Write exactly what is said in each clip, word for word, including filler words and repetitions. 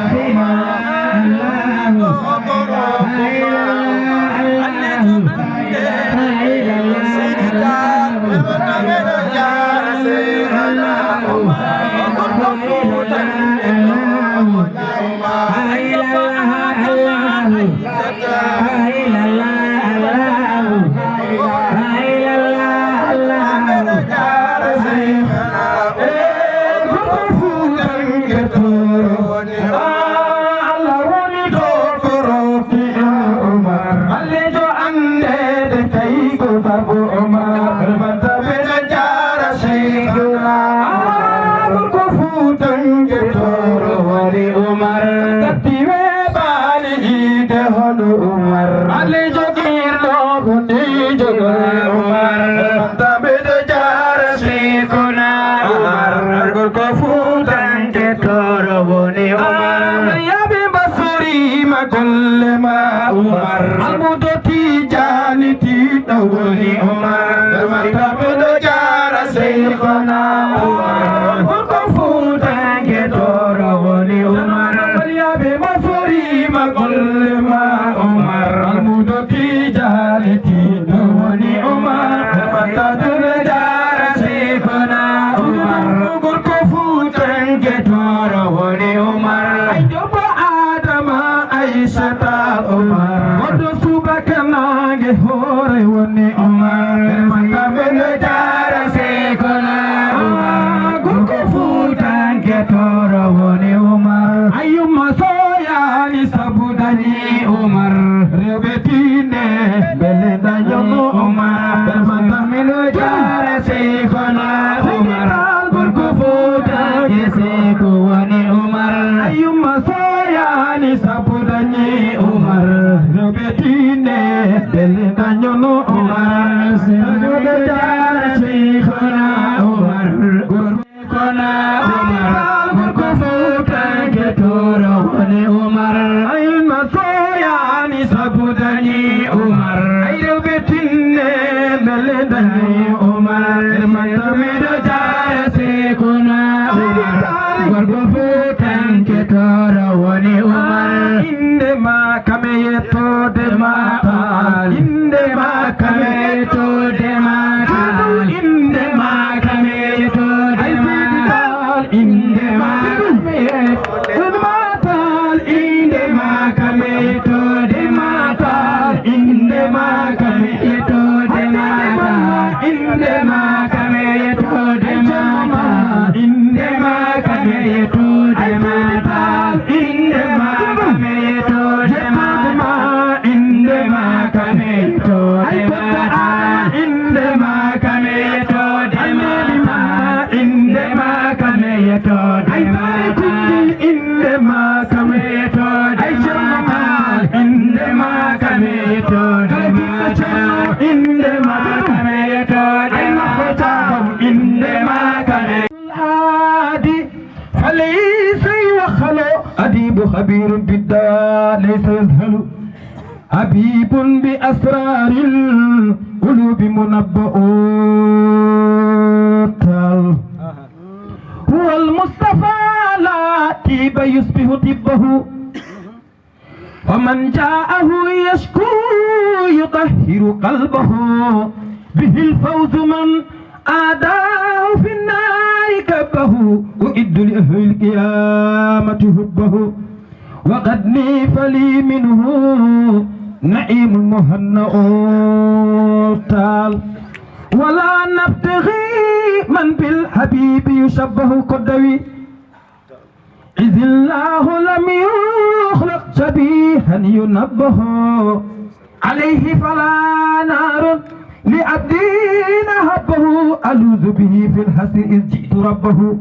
Umar. Umar. Ɓaleejo ɓiɗɗo hundeejo Umar. Tabiɗo jaara Seykhuna Umar. Gorko Fuutanke tooro woni Umar. Yaaɓe mbasoriima golle ma Umar. Almudo Tijaani tiiɗɗo woni Umar. Tabiɗo jaara Seykhuna Umar. Gorko Fuutanke tooro woni Umar. Yaaɓe mbasoriima golle ma Umar. Almudo Tijaani tiiɗɗo woni Umar. Tabiɗo jaara Seykhuna Umar. Gorko Fuutanke tooro woni Umar. Ay jobo Adama Aysata Umar. Goɗɗo subaka naange hoore woni Umar. Tabiɗo jaara Seykhuna Umar. Gorko Fuutanke tooro woni Umar. Ayyuma soyaani sabu dañi Umar. Rewɓe tiinde mbele dañono Umar. Tabiɗo jaara Seykhuna Umar. Gorko Fuutanke Seyku woni Umar. Ayyuma soyaani sabu dañi Umar. Rewɓe tiinde mbele dañono Umar. Tabiɗo jaara Seykhuna Umar. Kono Umar, gorko Fuutanke tooro woni Umar. Ayma soyaani sabu dañi Umar. Ay rewɓe tinne mbele dañi Umar. Tabiɗo jaara Seykhuna Umar. Gorko Fuutanke tooro woni Umar. Innde ma kam e yettoode ma taal. Innde ma kam e yettoode ma taal. Innde ma kam e yettoode ma taal. Innde ma kam e yettoode ma taal. Innde ma kam e yettoode ma taal. Innde ma kam e yettoode ma taal. Innde ma kam e yettoode ma taal. Innde ma kam e yettoode ma taal. Innde ma kam e yettoode ma taal. Innde ma kam e yettoode ma taal. Innde ma kam e yettoode ma taal. Innde ma kam e yettoode ma taal. Innde ma kam e yettoode ma taal. Innde ma kam e yettoode ma taal. Innde ma kam e yettoode ma taal. Innde ma kam e الهادي فليس يوخل أديب خبير بالدواء ليس يذهل حبيب بأسرار القلوب منبأ تال هو المصطفى لا طيب يشبه طبه فمن جاءه يشكو يطهر قلبه به الفوز من آداه في النار كبه أعد لأهل القيامة حبه وقد نيف لي منه نعيم مهنأ تال ولا نبتغي من بالحبيب يشبه كدوي إذ الله لم يخلق شبيها ينبه عليه فلا نار لعبد أحبه ألوذ به في الحسر إذ جئت ربه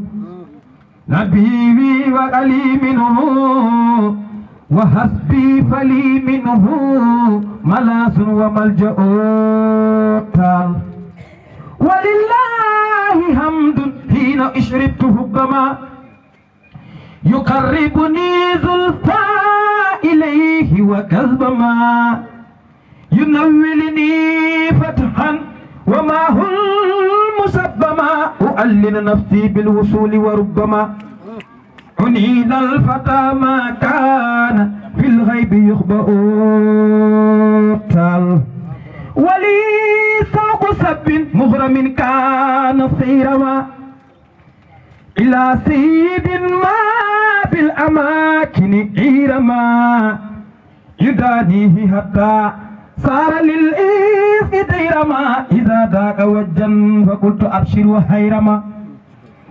نبي وقلي منه وحسبي فلي منه ملاذ وملجأ تال ولله حمد حين أشربت حب ما يقربني زلفى إليه وكذب ما ينولني فتحا وما هو المسبما أعلن نفسي بالوصول وربما أنيل الفتى ما كان في الغيب يخبأ. تال. ولي سوق سب مغرم كان سيرما إلى سيد ما بالأماكن إيرما يدانيه حتى صار للإفك ديرما إذا ذاق وجا فقلت أبشر وهيرما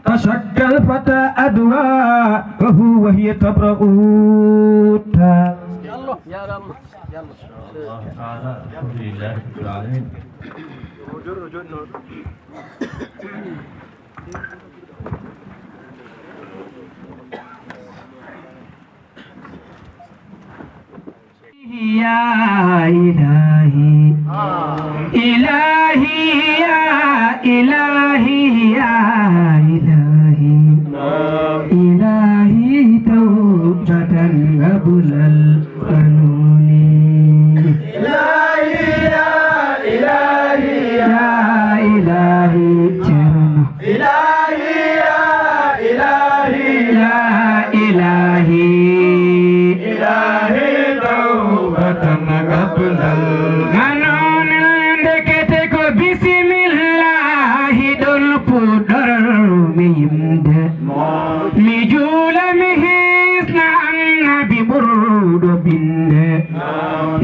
تشكى الفتى أدوى وهو وهي تبرأ. الله تعالى الحمد لله رب العالمين. يا إلهي، إلهي يا إلهي يا إلهي، إلهي توبة قبل القانون. إلهي يا إلهي يا إلهي جرنا. إلهي يا إلهي يا إلهي، إلهي توبة قبل ال- Manoon ndekete ko bisimillahi ɗon puɗɗormi yimde. Mi juula mi hisna annabi ɓurɗo binde.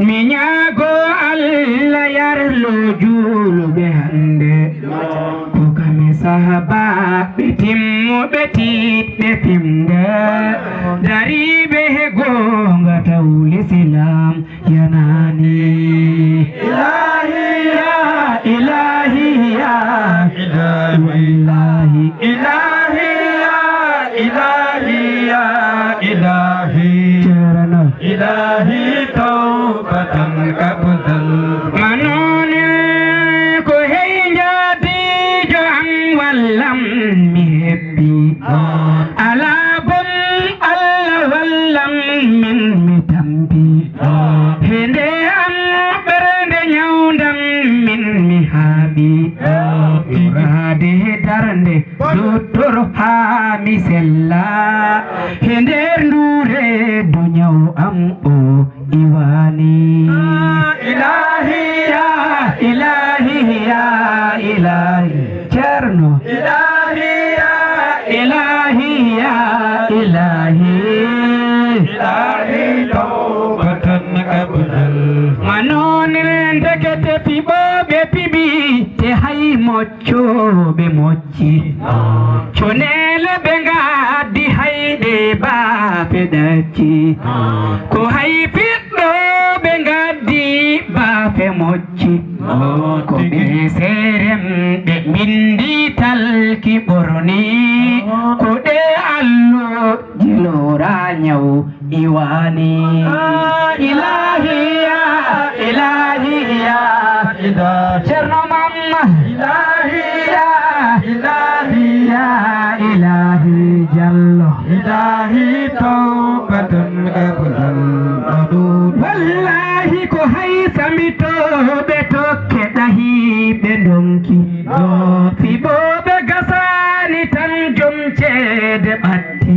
Mi ñaago Allah yarlo juuluɓe hannde. Ko kami sahabaaɓe timmuɓe tiiɗɓe fimde, dariiɓe he goonga taw lislaam yanaani. Ilaahi yaa, Ilaahi yaa, Ilaahi. Wallaahi. Ilaahi yaa, Ilaahi yaa, Ilaahi. Ceerno. Ilaahi tawbatan qabdal. Manoone ko hey njaadiijo am wallam mi heppi. Alaa bon Allah wallam min mi tampi. He nde am ɓernde ñawndam min mi haaɓi. Ɓuraade he darnde Dottor haa mi sella, he nder ndu reedu ñaw am o iwaani. Ilaahi yaa, Ilaahi yaa, Ilaahi. Ceerno. Ilaahi yaa, Ilaahi yaa, Ilaahi. Ilaahi tawbatan qabdal. Manoone ndekete fiɓooɓe piɓi te hay mo Cooɓe mocci, coneele ɓe ngaddi hayɗe baafe ɗacci. Ko hay fiɗɗo ɓe ngaddi baafe mocci. Ko ɓe seremɓe mbindi talki ɓorni. Ko ɗe allo jilora ñaw. Iwani. Ilahi ya, ilahi ya, ilahi. Cerno Mamma. Ilahi ya, ilahi ya, ilahi Jallo. Ilahi tawbatan qablan madud. Wallahi ko hay sambitooɓe tokke ɗahi ɓe ndonki. Fiɓooɓe gasani tan jom ceede ɓatti.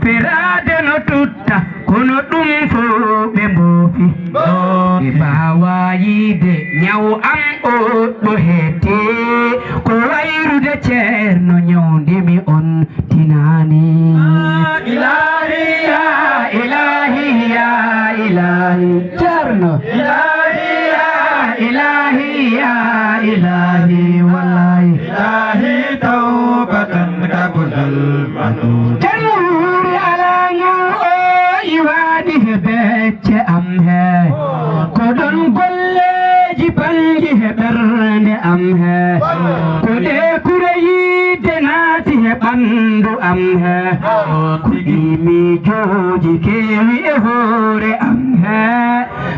Feraade no tutta, kono ɗum fof ɓe mboofi. Ɓe mbaawa yiide ñaw am o ɗo hetti. Ko wayrude ceerno ñawndi mi on tinaani. Ilahi ya, ilahi ya, ilahi. Ceerno. Ilahi ya, ilahi ya, ilahi, wallahi. Ilahi tawbatan qablan madud. Ceerno Wuri alaa ñaw o iwaani he becce am he. Ko ɗon golleeji banngi he ɓernde am he. Ko ɗe kure yiide naati he ɓanndu am he. Ko ɗi miijooji keewi e hoore am he.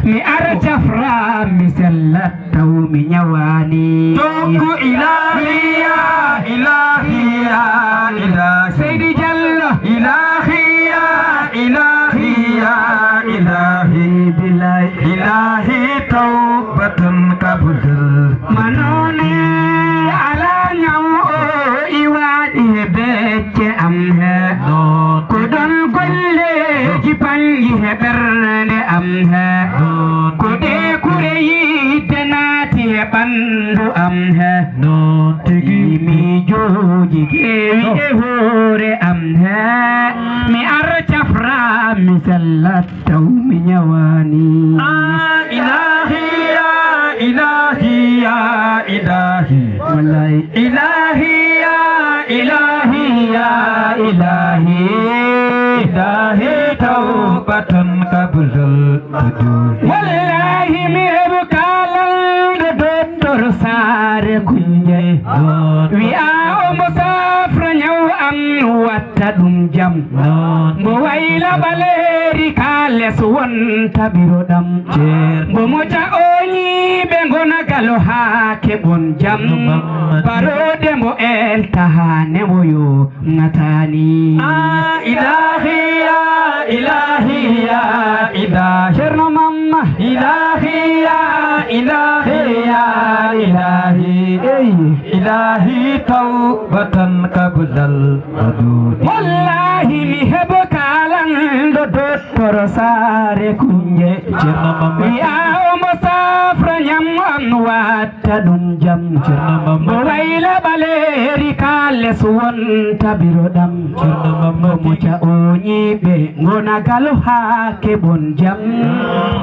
Mi ara cafra mi sellat taw mi ñawaani. Tokku ilahi ya, ilahi ya, ilahi. Seydi Jallo. Ilahi ya, ilahi ya, ilahi. Billahi. Ilahi tawbatan qablan. Manoone alaa ñaw o iwaani he becce am he. Ko e ɓernde am he. Ko ɗe kure yiɗde naati e ɓanndu am he. Noon tigi. Miijooji keewi e hoore am he. Mi ar cafra mi sellat taw mi ñawaani. Ah, ilahi, ya ilahi, ya ilahi. Wallahi. Ilahi, ya ilahi, ya ilahi. Ilahi tawbatan qablal hududi. Wallahi mi heɓi kaalalɗo docteur Saare Kunje. Wi'a omo safra ñaw am watta ɗum jam. Mbo wayla ɓaleeri ka les won tabiroɗam. Mbo moƴƴa o ñiiɓe ngona galo haa keɓon jam. Barooɗe mbo elta haa newoyo ŋataani. Ah, ilahi, ya ilahi, ya ilahi. Ceerno Mamma. Ilahi, ya ilahi, ya ilahi. Ey. Ilahi tawbatan qablal hududi. Wallahi mi heɓo kaalanɗo docteur Saare Kunje. Ceerno Mamma. Wi'a omo safra ñam am watta ɗum jam. Ceerno Mamma. Mbo wayla ɓaleeri ka les won tabiroɗam. Ceerno Mamma. Mbo moƴƴa o ñiiɓe ngona galo haa keɓon jam.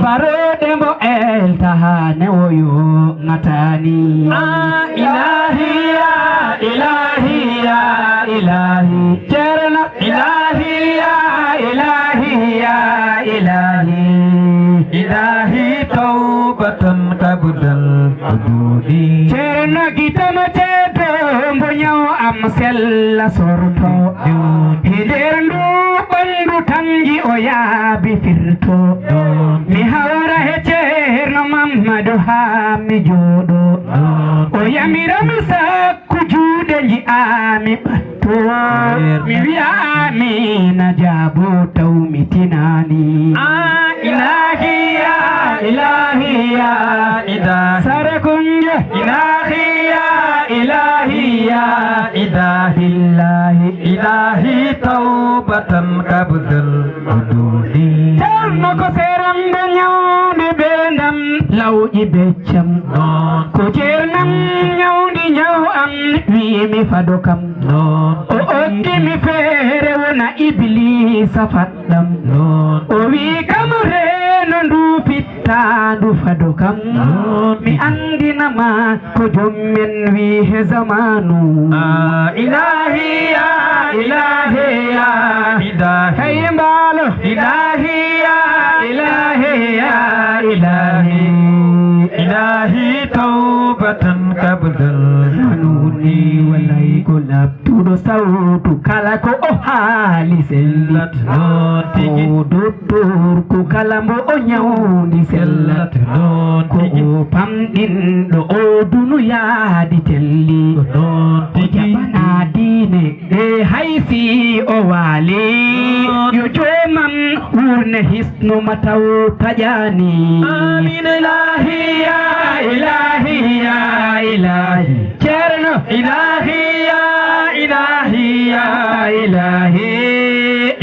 Barooɗe mbo elta haa newoyo ŋataani. Ah, ilahi, ya ilahi, ya ilahi. Ceerno. Ilahi, ya ilahi, ya ilahi. Ilahi tawbatan qablal hududi. Ceerno gitam ceedo mbo ñaw am sella sorto. He nder ndu ɓanndu tangi o yaabi firto. Mi hawra he Ceerno Mammadu haa mi jooɗo. O yamira mi sakku juuɗe nji'aa mi ɓatto. Mi wi'a amina jaabo taw mi tinaani. Ah, ilahi, ya ilahi, ya ilahi. Saare Kunje. Ilahi, ya ilahi, ya ilahi. Ilahi tawbatan qablal hududi. Ceerno ko seeramɓe ñawɓe ɓe ndam lawƴi beccam. Noon. Ko ceernam ñawdi ñaw am wi'imi fado kam. Noon. O okki mi feere wona Ibliisa faɗɗam. Noon. O wi kam reeno ndu fittaandu fado kam. Noon. Mi anndina ma ko joom men wi he zamaanu. Ah, ilahi, ya ilahi, ya ilahi. Hey mbaalo. Ilahi, ya ilahi, ya ilahi. Ilahi tawbatan qablal hududi. Wallahi ko labtuɗo sawtu kala ko o haali sellat. Noon tigi. Ko docteur ko kala mbo o ñawndi sellat. Noon tigi. Ko o pamɗinɗo o dunuyaadi telli. Noon tigi. O jaɓana diine e hay si o waali. Noon. Yo joomam wuurne hisnu ma taw taƴaani. Amin ilahi, ya ilahi, ya ilahi. Ceerno. Ilahi, ya ilahi, ya ilahi.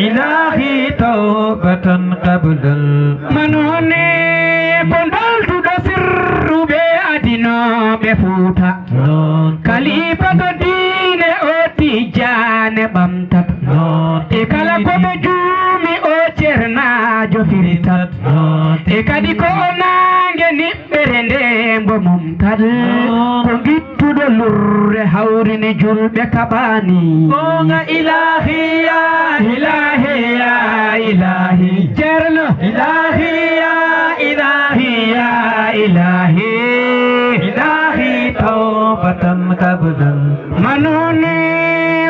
Ilahi tawbatan qablal. Manone ko ndaltuɗo sirruɓe adinooɓe Fuuta. Noon. Kalifa to diine o Tijjaane ɓamtat. Noon. E kala ko ɓe juumi o ceernaajo firtat. Noon. E kadi ko o naange niɓɓere nde mbo momtat. Noon. Ko gittuɗo lurre hawrini julɓe kaɓaani. Goonga ilahi ya ilahi ya ilahi. Ceerno. Ilahi ya ilahi ya ilahi. Ilahi tawbatan qablal. Manone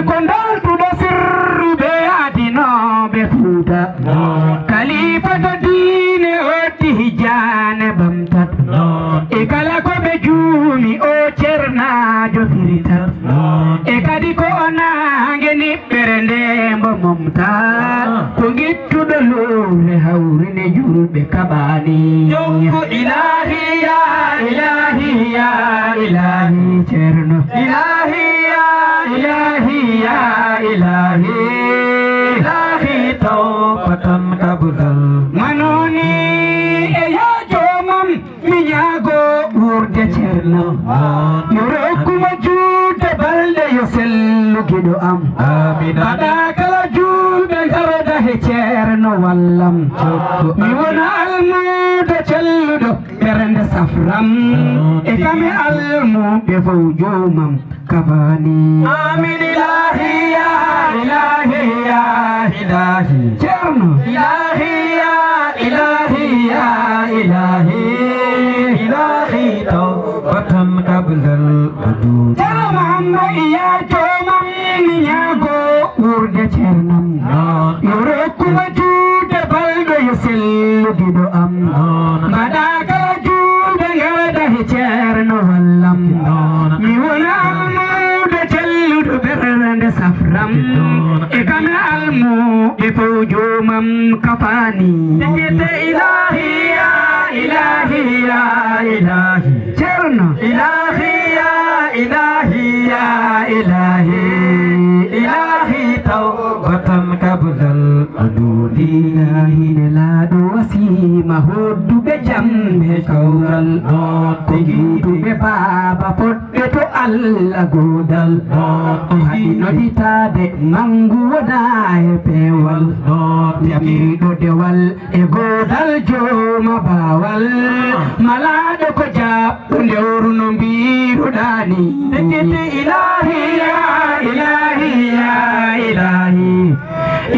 ko ndaltuɗo sirruɓe adinooɓe Fuuta. Noon. Kalifa to diine o Tijjaane ɓamtat. Noon. E kala ko ɓe juumi o ceernaajo firitat. Noon. E kadi ko o naange niɓɓere nde mbo momta. Ah. Ko gittuɗo lowre hawrine julɓe kaɓaani. Jokku ilahi ya ilahi ya ilahi ceerno. Ilahi ya ilahi ya ilahi. Ilahi tawbatan qablal. Ceerno wallam, mi wona almuudo celluɗo, ɓernde safram, e kam e almuuɓe fof joomam kafaani. Amin, ilaahi, yaa ilaahi, yaa ilaahi. Ceerno. Ilaahi, yaa ilaahi, yaa ilaahi. Ilaahi, tawbatan qablal huduud. Ceerno Muhammad, yaa joomam, mi ñaago wuurde ceernam. Yo rokku ma juuɗe balɗo yo selludiɗo am. Mbaɗa kala juuɗe ngarda he ceerno wallam. Mi wona almuudo celluɗo ɓernde safram. E kam e almuuɓe fof joomam kafaani. Tekete ilaahi, yaa ilaahi, yaa ilaahi. Ceerno. Ilaahi, yaa ilaahi, yaa ilaahi. Ilaahi, tawbatan qablal huduud. Ilaahi, nelaaɗo wasiima hoɗduɓe jam he kawral. Ko juutuɓe baaba fotɓe to Allah goodal. O haɗi noditaade manngu wonaa he peewal. Jamiiɗo dewal e goodal jooma baawal. Malaaɗo ko jaɓ Ɗo ndewru no mbiiruɗaa ni. Ekkiti ilaahi, yaa ilaahi, yaa ilaahi.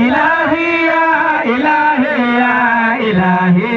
Ilaahi, yaa ilaahi, yaa ilaahi.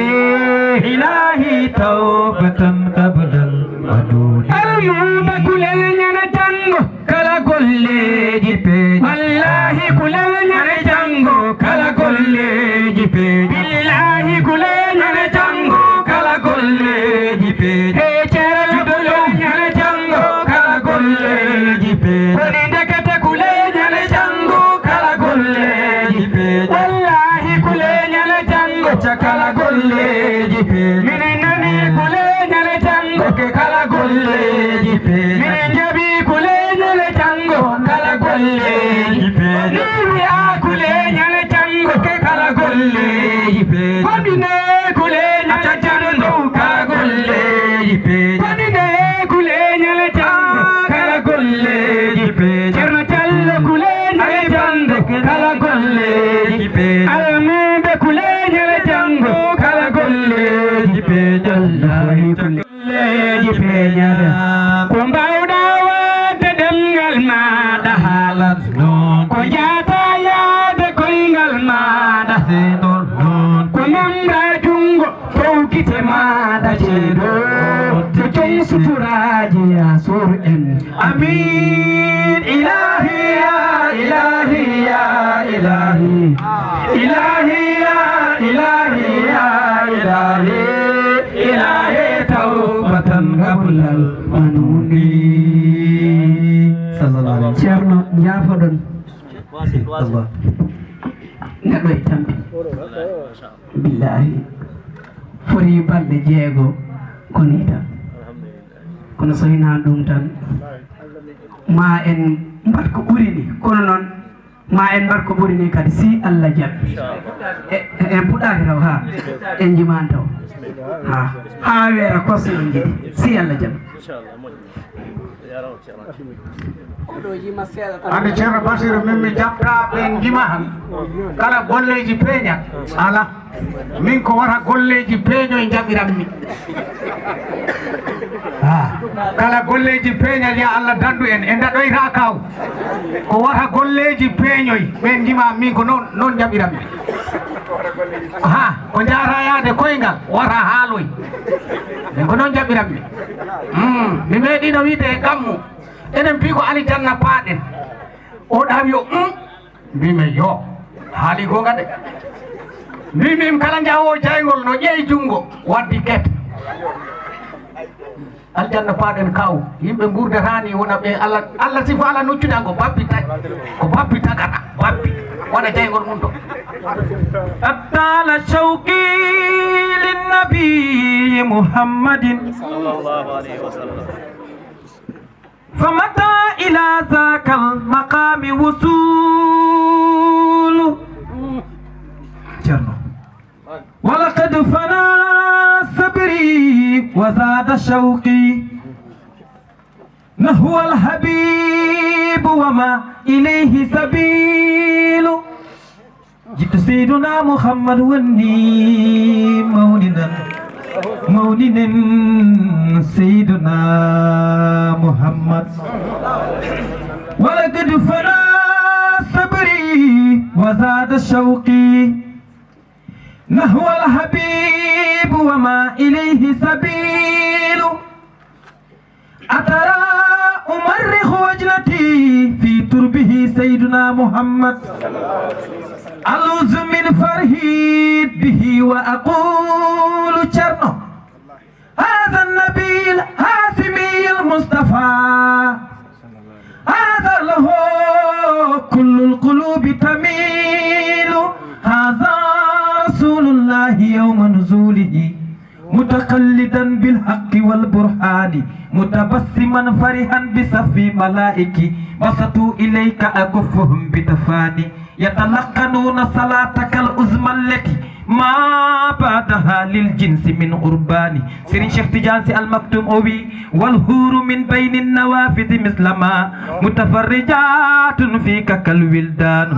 Ilaahi, tawbatan qablal huduud. Almuuɓe kulel ñande janngo. Kala golleeji peeje. Wallaahi kulel ñande janngo kala golleeji peeje. Billaahi kulel ñande janngo kala golleeji peeje. He ceerno kulel ñande janngo kala golleeji peeje. Koni ndekete kulel ñande janngo kala golleeji peeje. Wallaahi kulel ñande janngo ca kala golleeji peeje. Minen nani kulel ñande janngo ke kala golleeji peeje. Minen njaɓi kulel ñande janngo kala golleeji peeje. Ni wi'a kulel ñande janngo ke kala golleeji peeje. Goɗɗine kulel ñande janngo kala golleeji peeje. Goɗɗine kulel ñande janngo kala golleeji peeje. Ceerno Jallo kulel ñande janngo kala golleeji peeje. Almuuɓe kulel ñande janngo kala golleeji peeje. Wallaahi kulel. Golleeji peeñata. Ko mbaawɗaa waɗde ɗemngal maaɗa haalan. Ko njaata yaade koyngal maaɗa seedol. Ko memra junngo fow gite maaɗa ceedo. Ko jom suturaaji yaa suur en. Amiin. Ilaahi yaa ilaahi yaa ilaahi. Ilaahi yaa ilaahi yaa ilaahi. Ilaahi tawbatan qablal manuuni. Sallallahu alaihi wasallam. Ceerno, njaafoɗon. Allah. Neɗɗo e tampi. Billaahi. Fori balɗe jeego ko nii tan. Kono so hinaa ɗum tan, ma en mbaɗ ko ɓuri ni. Kono noon, ma en mbaɗ ko ɓuri ni kadi, si Allah jaɓi. E, e, en puɗɗaaki taw, haa en njimaani taw. Haa, haa weera kos en njiɗi, si Allah jaɓi. Oɗo yima seeɗa tan. Hannde Ceerno Basiru, min mi jaɓtaa ɓe njima han. Kala golleeji peeñat, alaa. Min ko wata golleeji peeñoy njaɓiranmi. Ah, kala golleeji peeñat, ya Allah dandu en, en daɗoyta kaw. Ko wata golleeji peeñoy, ɓen njima min ko noon, noon njaɓiranmi. Ha, ko njaata yaade koyngal, wata haaloy. Min ko noon njaɓiranmi. Mm, mi meeɗiino wiide e kammu, enen mbii ko alijanna paaɗen. O ɗawi o, um, mbimi yo, haali goonga de. Mbimi kala njahoowo jayngol no ƴeewi junngo, waddi ket. Aljanna paaɗen kaw, yimɓe nguurdata ni wona ɓe Allah, Allah sifo ala noccude an ko bappi tag-, ko bappi tagata, bappi. Waɗa jayngol mum to. قد طال شوقي للنبي محمد. صلى الله عليه وسلم. فمتى إلى ذاك المقام وصول؟ Ceerno. ولقد فنى صبري وزاد شوقي نحو الحبيب وما إليه سبيل. Jikku Seyduna Muhammad wonni mawninan, mawninan Seyduna Muhammad. ولقد فنى صبري وزاد شوقي نحو الحبيب وما إليه سبيل. أترى أمرخ وجنتي في تربه سيدنا محمد. ألوذ من فرحي به وأقول شرنه. هذا النبي الهاشمي المصطفى. هذا له كل القلوب تميل. هذا رسول الله يوم نزوله. متقلدا بالحق والبرهان، متبسما فرحا بصف ملائكي، بسطوا إليك أكفهم بتفاني، يتلقنون صلاتك العظمى التي ما بعدها للجنس من قربان. Serigne Cheikh Tidiane Sy Al Maktoum o wi: والحور من بين النوافذ مثلما متفرجات فيك كالولدان.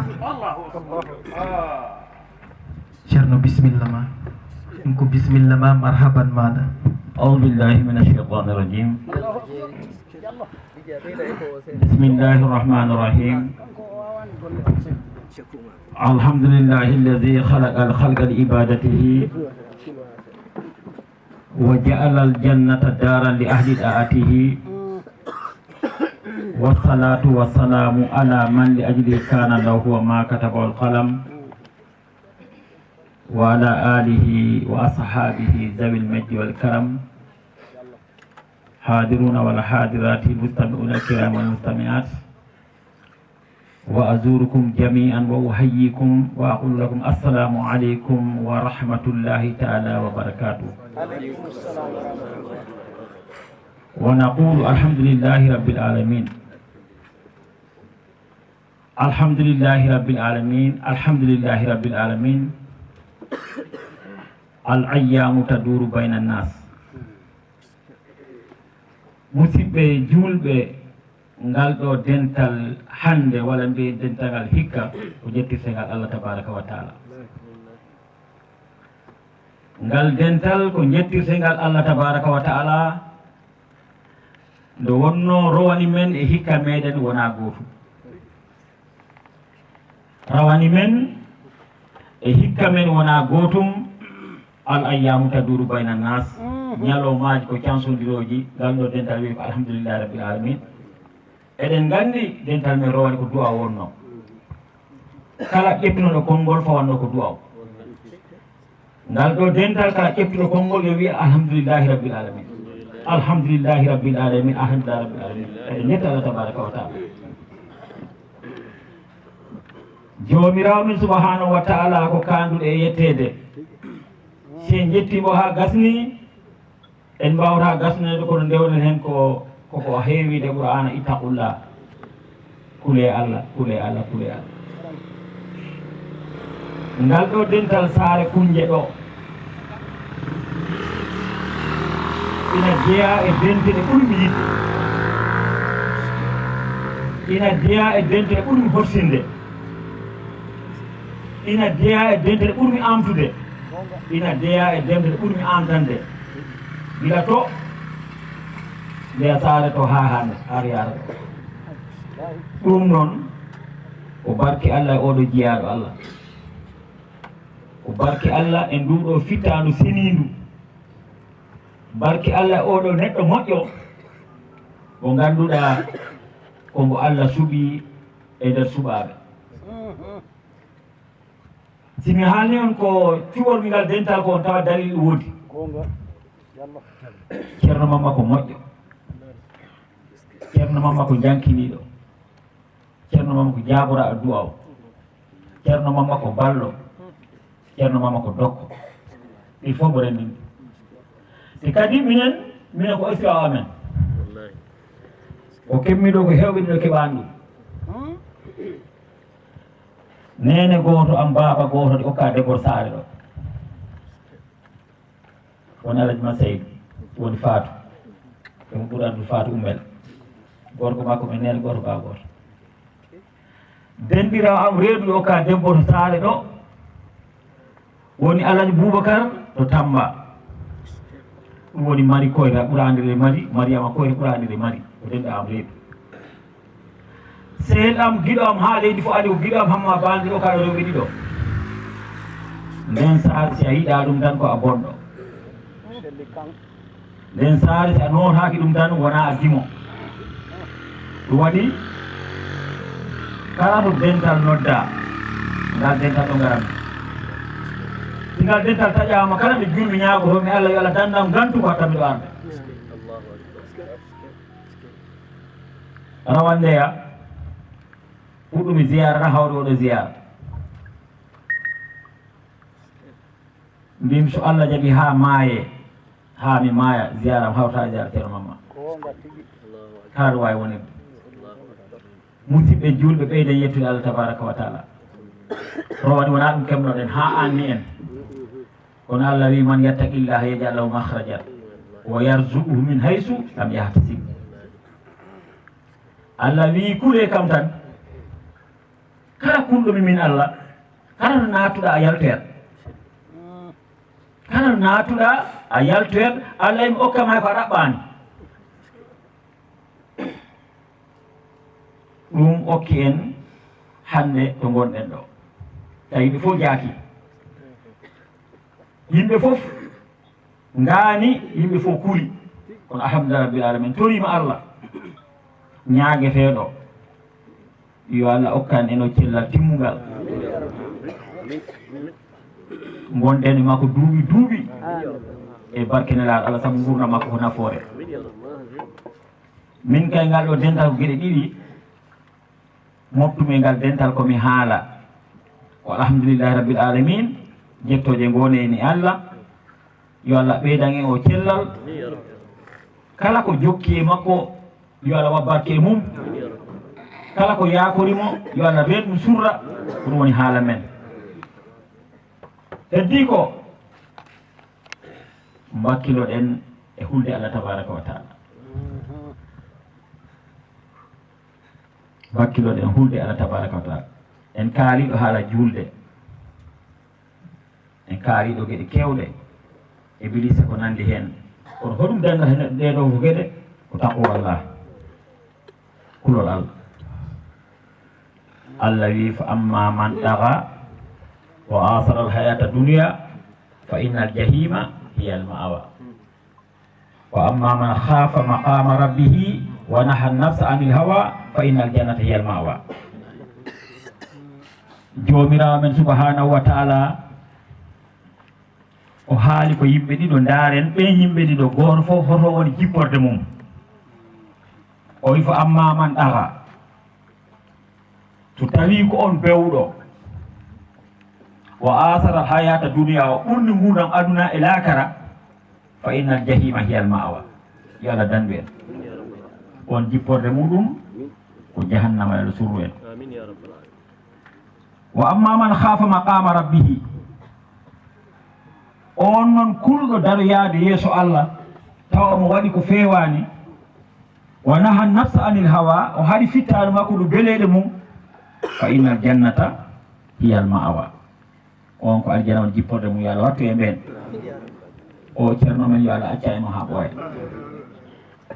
Ceerno, bisimilla ma. Ɗum ko bisimilla ma, marhaban maɗa. أعوذ بالله من الشيطان الرجيم. بسم الله الرحمن الرحيم. الحمد لله الذي خلق الخلق لعبادته وجعل الجنة دارا لأهل طاعته، والصلاة والسلام على من لأجله كان الله وما كتبه القلم، وعلى آله وأصحابه ذوي المجد والكرم، حاضرون والحاضرات، المستمعون الكرام والمستمعات، وأزوركم جميعا وأحييكم وأقول لكم السلام عليكم ورحمة الله تعالى وبركاته. ونقول الحمد لله رب العالمين. الحمد لله رب العالمين. الحمد لله رب العالمين. الأيام تدور بين الناس. Musidɓe juulɓe, ngal ɗo dental hannde, walla mbiyen dental ngal hikka, ko jettirtengal Allah tabaraka wa taala. Ngal dental ko jettirtengal Allah tabaraka wa taala, nde wonno rowani men e hikka meɗen wona gootum. Rawani men e hikka men wona gootum. Al ayyamu taduru bayna nas. Ñalawmaaji ko cansodirooji. Ngal ɗo dental wiyi ko alhamdulillahi rabbil alamin. Eɗen nganndi dental men rowani ko du'a wonno. Kala ƴettunoɗo konngol fawanno ko du'a o. Ngal ɗo dental, kala ƴettuɗo konngol yo wiya alhamdulillahi rabbil alamin. Alhamdulillahi rabbil alamin. Alhamdulillahi rabbil alamin. Eɗen njetta Allah tabaraka wa taala. Joomiraawo men subhanahu wa taala ko kaanduɗo e yetteede. Si en njettii mo haa gasni, en mbaawata gasnoyde, kono ndewren heen ko, koko heewiide Qur'aana: ittaqullah. Kulee Allah, kulee Allah, kulee Allah. Ngal ɗo dental saare Kunnje ɗo ina jeyaa e dental ɓurɗe mi yiɗde. Ina jeyaa e dental ɓurɗe mi horsinde. Ina jeyaa e dental ɓurɗe mi aamtude. Ina jeyaa e dental ɓurɗe mi aamtande. Gila to ndeya saare to haa hannde, har yaara ɗo. Ɗum noon, ko barke Allah e oɗo jiyaaɗo Allah. Ko barke Allah e ndu ɗo fittaandu seniindu. Barke Allah e oɗo neɗɗo moƴƴo, mo ngannduɗaa ko mbo Allah suɓi e nder suɓaaɓe. Si mi haalni on ko cuɓormi ngal dental ko on tawa dalil ɗum woodi. Ceerno Mamma ko moƴƴo. Ceerno Mamma ko jankiniiɗo. Ceerno Mamma ko jaaboraa addu'a o. Ceerno Mamma ko ballo. Ceerno Mamma ko dokko. Ɗi fof mo renndini. Te kadi minen, minen ko islaaw amen. Ko kemmi ɗo ko heewɓe ɗiɗo keɓaani ɗum. Neene gooto am, baaba gooto, ɗi okka debbo saare ɗo. Woni Alaji Maseydi, woni Faatu. Ɓe mo ɓuri anndu Faatu Ummel. Gorko makko men neene gooto, baaba gooto. Denɗiraawo am reedu ɗo ka debbo to saare ɗo, Woni Alhaji Boubacar to Tamba. Ɗum woni Mari Koyta ɓuraandi e Mari, Mariama Koyta ɓuraandi e Mari. Ko denɗo am reedu. Sehil am, giɗo am haa leydi fof, Aliou, giɗo am Hamma Balde ɗo, kaɗo rewɓe ɗiɗo. Nden saare, si a yiɗaa ɗum tan, ko a bonɗo. Nden saare, si a nootaaki ɗum tan, wonaa a gimo. Ɗum waɗi kala to dental noddaa, ngal dental ɗo ngaran. Si ngal dental taƴaama, kala nde juulmi ñaagotoo mi Allah, yo Allah danndam ngantu ko hatta miɗo arde. Rawandeya, puɗɗumi ziyaara tan hawri oɗo ziyaara. Mbimi so Allah jaɓi haa maaye, haa mi maaya, ziyaara am hawta e ziyaara Ceerno Mamma. Kala ɗo waawi wonirde. Musidɓe juulɓe, ɓeyden yettude Allah tabaraka wa taala. Rowani wonaa ɗum kemnoɗen haa anni en. Kono Allah wi, "Man yattaqillaha yaj'al lahu makhrajan wa yarzuquhu min haythu lam yahtasib." Allah wi, "Kule kam tan." Kala kulɗo mi min Allah, kala to naatuɗaa a yaltoyat. Kala to naatuɗaa a yaltoyat, Allah emi okka ma ko a ɗaɓɓaani. Ɗum okki en hannde to ngonɗen ɗo. Tawi yimɓe fof jaaki. Yimɓe fof ngaani, yimɓe fof kuli. Kono alhamdulillah rabbil alamin, toriima Allah. Ñaageteeɗo, yo Allah okkan en o cellal timmungal. Ngonɗen e makko duuɓi duuɓi e barke Nelaaɗo Allah, sabu nguurndam makko ko nafoore. Min kay, ngal ɗo dental ko geɗe ɗiɗi. Moftumi e ngal dental ko mi haala. Ko alhamdulillahi rabbil alamin, jettooje ngone ni Allah. Yo Allah ɓeydan en o cellal. Kala ko jokki e makko, yo Allah waɗ barke e mum. Kala ko yaakori mo, yo Allah reen ɗum surra. Ko ɗum woni haala men. Heddii ko, mbakkiloɗen e hulde Allah tabaraka wa taala. Mbakkiloɗen e hulde Allah tabaraka wa taala. En kaaliɗo haala juulde. En kaaliɗo geɗe keewɗe. Ibilisa ko nanndi heen. Kono hoɗum danngal he neɗɗo ɗee ɗoo ko geɗe? Ko taqwallah. Kulol Allah. Allah wi, "Fa amma man ɗaga wa asara al hayata dunya fa innal jahima hiya al ma'wa. Wa amma man khafa maqama rabbihi wa naha nafsa anil hawa fa innal jannata hiya al ma'wa." Joomiraawo men subhanahu wa taala o haali ko yimɓe ɗiɗo, ndaaren ɓeen yimɓe ɗiɗo, gooto fof hoto woni jipporde mum. O wi, "Fa amma man ɗaga." So tawii ko on bewɗo, wa asara hayata duniya, o ɓurni nguurndam aduna e laakara, fa innal jahima hiya al ma'wa. Yo Allah danndu en. On jipporde muɗum ko jahannama, yo Allah surru en. Wa amma man khafa maqama rabbihi, on noon kulɗo daroyaade yeeso Allah, tawa mo waɗi ko feewaani, wa naha nafsa anil hawa, o haɗi fittaandu makko ɗo beleeɗe mum, fa innal jannata hiya al ma'wa. On ko aljana on jipporde mum, yo Allah wattu e ɓeen. O ceerno men, yo Allah acca en mo haa ɓooya.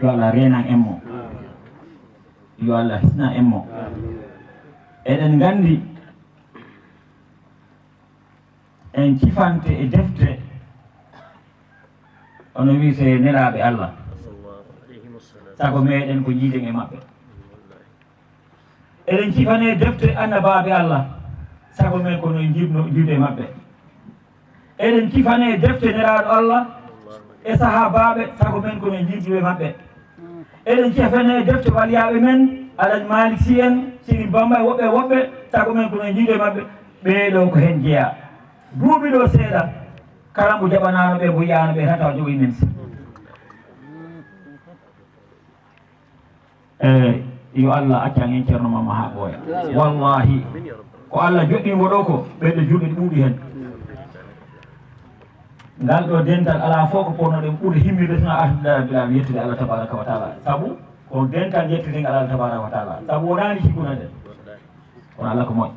Yo Allah reenan en mo. Yo Allah hisnan en mo. Eɗen nganndi en cifante e defte, ono wiyte nelaaɓe Allah, sago meɗen ko jiiden e maɓɓe. Eɗen cifane defte annabaaɓe Allah, sago men kono en jiidno, jiidu e maɓɓe. Eɗen cifane defte nelaaɗo Allah e sahaabaaɓe, sago men kono en jiidu e maɓɓe. Eɗen cifane defte waliyaaɓe men, Alhaji Malick Sy en, Sidi Bamba e woɓɓe e woɓɓe, sago men kono en jiidu e maɓɓe. Ɓee ɗoo ko heen jeyaa. Duuɓi ɗoo seeɗa, kala mbo jaɓanaano ɓe, mbo yiyaano ɓe, tan tawa jogoyi men si. Eey, yo Allah accan en Ceerno Mamma haa ɓooya. Wallaahi, ko Allah joɗɗii mbo ɗoo ko, ɓen ɗo juulɓe ɗi ɓuuɓi heen. Ngal ɗoo dental alaa fof ko potnoɗen ɓurde himmirde, so wonaa alhamdulillahi rabbil alamin, yettude Allah tabaraka wa taala. Sabu ko dental yettude ngal Allah tabaraka wa taala. Sabu wonaani cikkunoɗen. Kono Allah ko moƴƴo.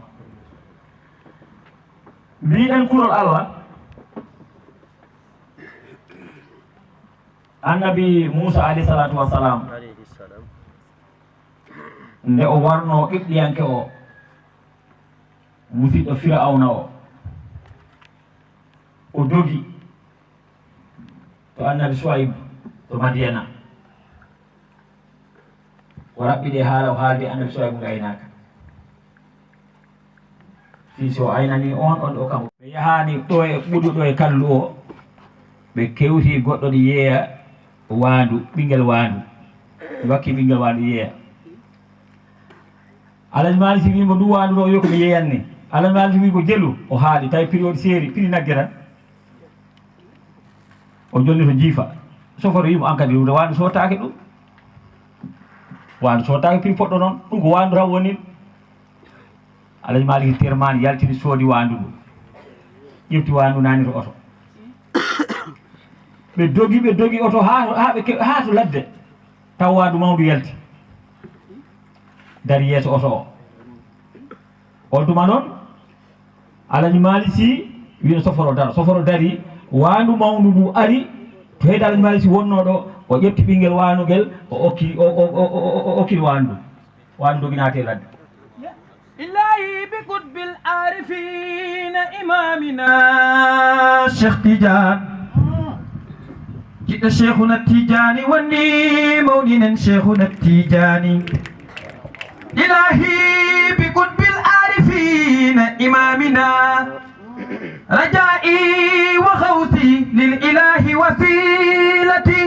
Mbiɗen kulol Allah, Annabi Muusa alayhi salaatu wa salaam, nde o warnoo Qibɗiyanke o, musiɗɗo Fira'awna o, o dogi to Annabi Suwayb to Madiyana. O raɓɓiɗi e haala, o haaldi Annabi Suwayb ngaynaaka. Fii si o aynanii on, on o kam. Ɓe yahaani ɗo e ɓuɗu ɗo e kallu o, ɓe kewti goɗɗo ɗi yeeya waandu, ɓinngel waandu. Ɓe wakki ɓinngel waandu yeeya. Alaji Maali Si wii mo ndu waandu ɗo yo ko mi yeeyanni. Alaji Maali Si wii ko jelu, o haali, tawi piri o ɗi seeri, piri nagge tan. O jonni to jiifa. Soforo wii mo an kadi ɗum ɗo waandu sootaake ɗum. Waandu sootaake piri poɗɗo noon, ɗum ko waandu tan woni. Alaji Maaliki Termaani yaltini soodi waandu ndu. Ƴefti waandu naani to oto. Ɓe dogi, ɓe dogi oto haa, haa ɓe ke-, haa to ladde. Taw waandu mawndu yalti. Dari yeeso oto o. On tuma noon, Alaji Maali Si wino soforo daro. Soforo dari, waandu mawndu ndu ari, to heedi Alaji Maali Si wonnoo ɗo, o ƴetti ɓinngel waandu ngel, o okki, o, o, o, o, o, o okkiri waandu. Waandu dogi naati e ladde. إلهي بقطب العارفين إمامنا شيخ تيجان. Jiɗɗo Cheikhuna Tijaani wonni mawɗinen Cheikhuna Tijaani. إلهي بقطب العارفين إمامنا. رجائي وغوثي للإله وسيلتي.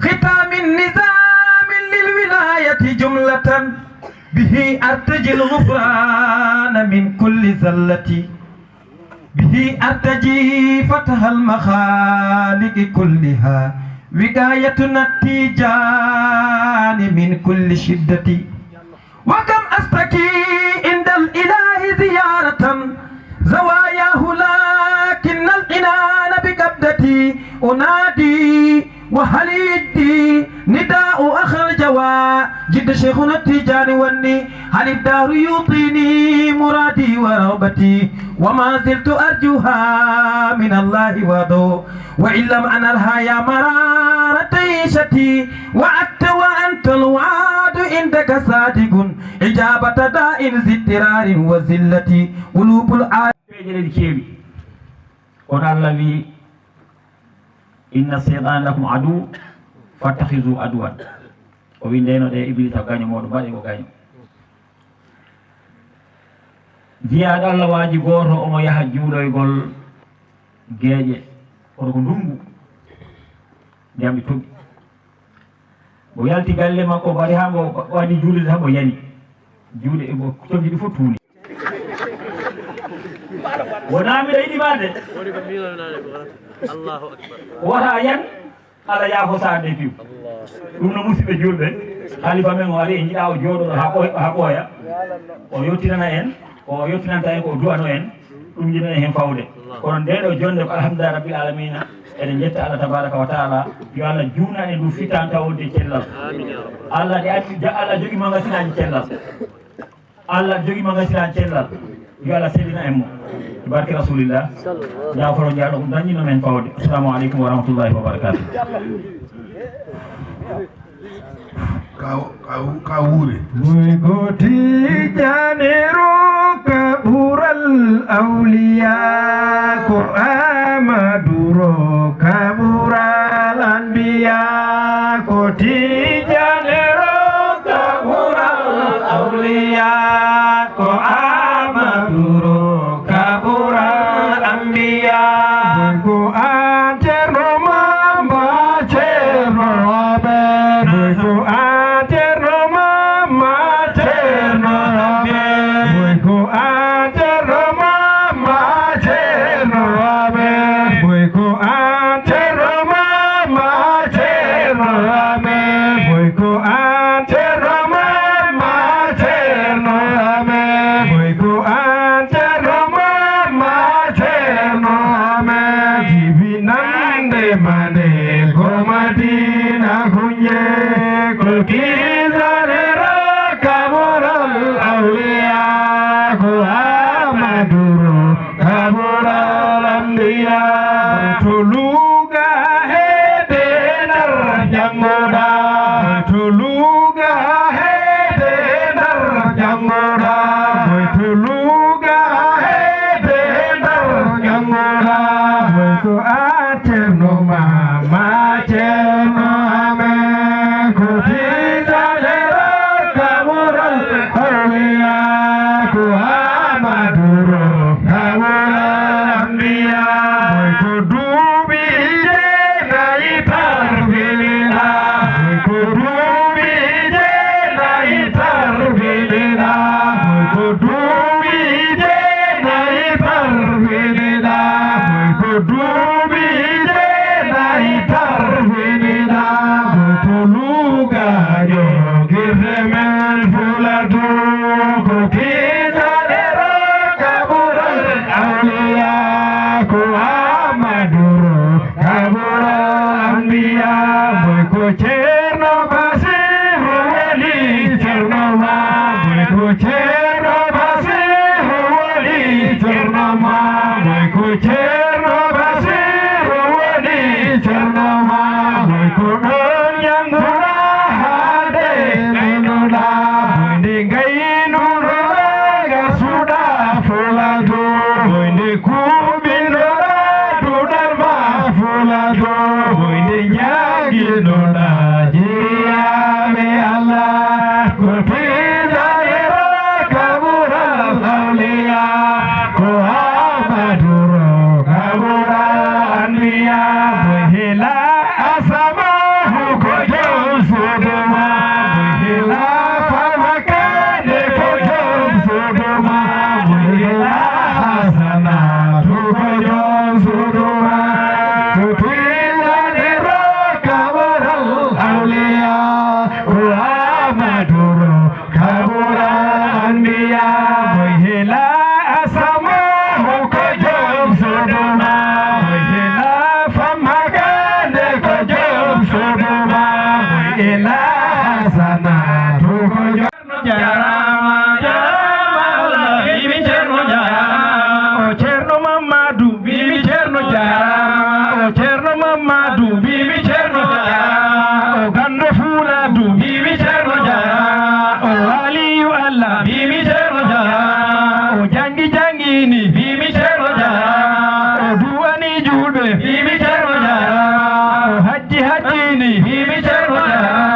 ختام النظام للولاية جملة. به أرتجي الغفران من كل زلة. به أرتجي فتح المخالق كلها. وقايتنا التيجان من كل شدة. وكم أستكي عند الإله زيارة زواياه، لكن العنان بقبضتي أنادي وهل يجدي نداء أخ الجوى. Jiɗɗo Cheikhuna Tijaani wonni, هل الدهر يعطيني مرادي ورغبتي، وما زلت أرجوها من الله وحده، وإن لم أنلها يا مرارة عيشتي، وعدت وأنت الوعد عندك صادق، إجابة داء ذي اضطرار وذلة، قلوب العالم. Peeje ɗe ɗi keewi. Kono Allah wi, "Inna shaytana lakum adu, fattakhidhu aduwan." O wi, "Ndeno ɗe Iblisa ko gaño mooɗon, mbaɗe ko gaño." Jiyaaɗo Allah waaji gooto, omo yaha juuloygol geeƴe, kono ko ndunngu, ndiyam e toɓi. O yalti galle makko, o ari haa mbo waɗi juulirde, haa mbo yani. Juuɗe e mbo, coggi ɗi fof tuuni. Wonaa miɗo yiɗi ma de. Allahu akbar. Wota a yan, Allah yaafo saande piw. Ɗum no, musidɓe juulɓe, halifa men o ari, en njiɗa o jooɗoɗo haa ɓooy-, haa ɓooya. O yottinana en, ko o yottinanta en, ko o du'ano en, ɗum njiɗen heen fawde. Kono ndee ɗoo jonnde ko alhamdulillahi rabbil aalamiina, eɗen njetta Allah tabaaraka wa taala, yo Allah juutnan en ndu fittaandu tawa wonde cellal. Allah ɗe addi, ja-, Allah jogi magasinaji cellal. Allah jogi magasinaji cellal. Yo Allah sellina en mo. E barke Rasulillah. Jaafaro Diallo, ko ɗum dañino men fawde. Assalamu aleykum wa rahmatullahi wa barakatuh. Ka, ka, ka wuure. Boy ko Tijaani ro ka ɓural awliya, ko Aamadu ro ka ɓural anbiya, ko Tijaani ro ka ɓural awliya, ko Aamadu ro ka ɓural anbiya. Boy ko an Ceerno Mama, Ceerno Amen. Boy ko an Ceerno Mama, Ceerno Amen. Boy ko an Ceerno Mama, Ceerno Amen. Boy ko an Ceerno Mama, Ceerno Amen. Boy ko an Ceerno Mama, Ceerno Amen. Boy ko an Ceerno Mama, Ceerno Amen. Jibinande mande ko Madina hunye, ko kisanero ka ɓural awliya, ko Aamadu ro ka ɓural anbiya. To Luga heede Ceerno Basiiru weli Ceerno Maamoy, ko Ceerno Basiiru weli Ceerno Maamoy, ko Ceerno Basiiru weli Ceerno Maamoy, ko ɗoon jannguɗaa haa de ɓeydoɗaa, boyde ngaynuɗaa, gasuɗaa Fuladu, boyde kuɓinɗoɗaa duɗal maa Fuladu, boyde jaagiɗoɗaa jiriyaaɓe Allah, ko tiiɗaade ro kabural awliya, ko Aamadu ro kabural anbiya, boy hela Asamahu ko jom suudu maa, boy hela Fama Kande ko jom suudu maa, boy hela Hasanatu ko jom suudu maa. Ko tiiɗaade ro kabaral awliya, ko Aamadu ro kabural anbiya, boy hela Asamahu ko jom suudu maa, boy hela Fama Kande ko jom suudu maa, boy hela Hasanatu ko jom. Jaaraama, jaaraama Allah, mbimi Ceerno jaaraama. O Ceerno Mammadu, mbimi Ceerno jaaraama. O Ceerno Mammadu, mbimi Ceerno jaaraama. O Ganndo Fuladu, mbimi Ceerno jaaraama. O Waliyu Allah, mbimi Ceerno jaaraama. O janngi janngini, mbimi Ceerno jaaraama. O duwani juulɓe, mbimi Ceerno jaaraama. O hajji hajjini, mbimi Ceerno jaaraama.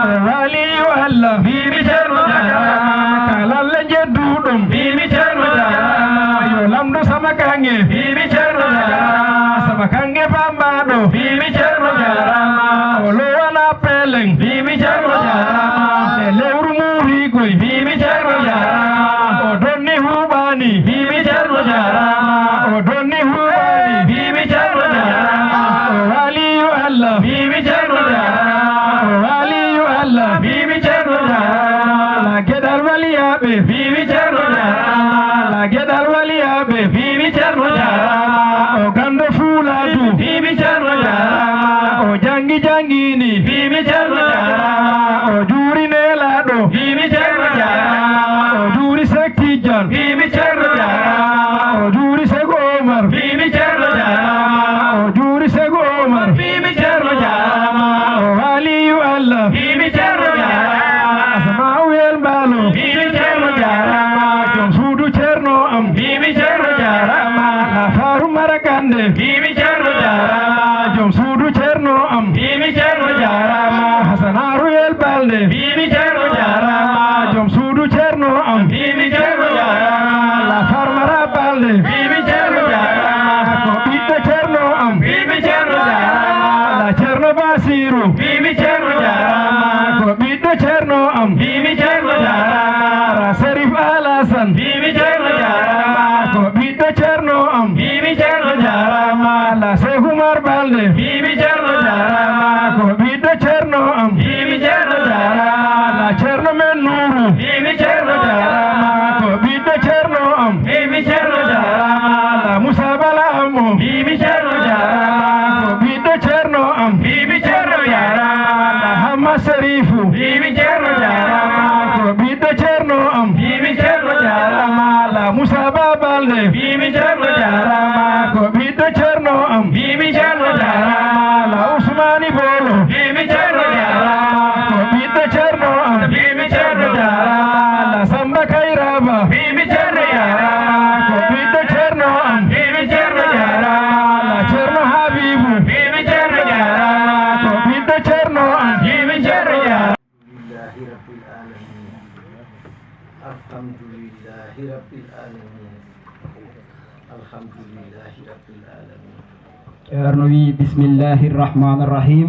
O Waliyu Allah, mbimi Ceerno jaaraama. Kala Allah njedduɗum, mbimi Ceerno jaaraama. Yo lamɗo sama kaŋŋe, mbimi Ceerno jaaraama. Sama kaŋŋe bambaɗo, mbimi Ceerno jaaraama. O lowana peleŋ, mbimi Ceerno jaaraama. E lewru muurigoy, mbimi Ceerno jaaraama. O donni huɓani, mbimi Ceerno jaaraama. O donni huɓani, mbimi Ceerno jaaraama. O Waliyu Allah, mbimi Ceerno jaaraama. O Waliyu Allah, mbimi Ceerno jaaraama. La geɗal waliyaaɓe, mbimi Ceerno jaaraama. La geɗal waliyaaɓe, mbimi Ceerno jaaraama. O Ganndo Fuladu, mbimi Ceerno jaaraama. O janngi janngini, mbimi Ceerno jaaraama. O juuri Nelaaɗo, mbimi Ceerno jaaraama. O juuri Seek Tijjaan, mbimi Ceerno jaaraama. O juuri Seek Omar, mbimi Ceerno jaaraama. O juuri Seek Omar, mbimi Ceerno jaaraama. O Waliyu Allah, mbimi Ceerno jaaraama. Asamaa'u El Mbaalo, mbimi Ceerno jaaraama. Jom suudu Ceerno am, mbimi Ceerno jaaraama. Lafaaru Mara Kande, mbimi Ceerno jaaraama. Jom suudu Ceerno am, mbimi Ceerno jaaraama. Hasanaaru El Balde, mbimi Ceerno jaaraama. Jom suudu Ceerno am, mbimi Ceerno jaaraama. Lafar Mara Balde, mbimi Ceerno jaaraama. Ko ɓiɗɗo Ceerno am, mbimi Ceerno jaaraama. La Ceerno Basiiru, mbimi Ceerno jaaraama. Ko ɓiɗɗo Ceerno am, mbimi Ceerno jaaraama. La Serif Alasan, mbimi Ceerno jaaraama. Ko ɓiɗɗo Ceerno am, mbimi Ceerno jaaraama. La Seek Umar Balde, mbimi Ceerno jaaraama. Ko ɓiɗɗo Ceerno am, mbimi Ceerno jaaraama. La Ceerno men Nuuru, mbimi Ceerno jaaraama. Ko ɓiɗɗo Ceerno am, mbimi Ceerno jaaraama. La Musa Bala Ammo, mbimi Ceerno jaaraama. Ko ɓiɗɗo Ceerno am, mbimi Ceerno jaaraama. La Hamma Serifu, mbimi Ceerno jaaraama. Ko ɓiɗɗo Ceerno am, mbimi Ceerno jaaraama. La Musa Babalde, mbimi Ceerno jaaraama. Ko ɓiɗɗo Ceerno am, mbimi Ceerno jaaraama. La Usmaani Boolo, mbimi Ceerno jaaraama. Ko ɓiɗɗo Ceerno am, mbimi Ceerno jaaraama. La Samba Kayraba, mbimi Ceerno jaaraama. Ko ɓiɗɗo Ceerno am, mbimi Ceerno jaaraama. La Ceerno Habibu, mbimi Ceerno jaaraama. Ko ɓiɗɗo Ceerno am, mbimi Ceerno jaaraama. Alhamdulillahi Rabbil Alamin. Alhamdulillahi Rabbil Alamin. Alhamdulillahi Rabbil Alamin. Ceerno wi, "Bismillahi Rahmani Rahim."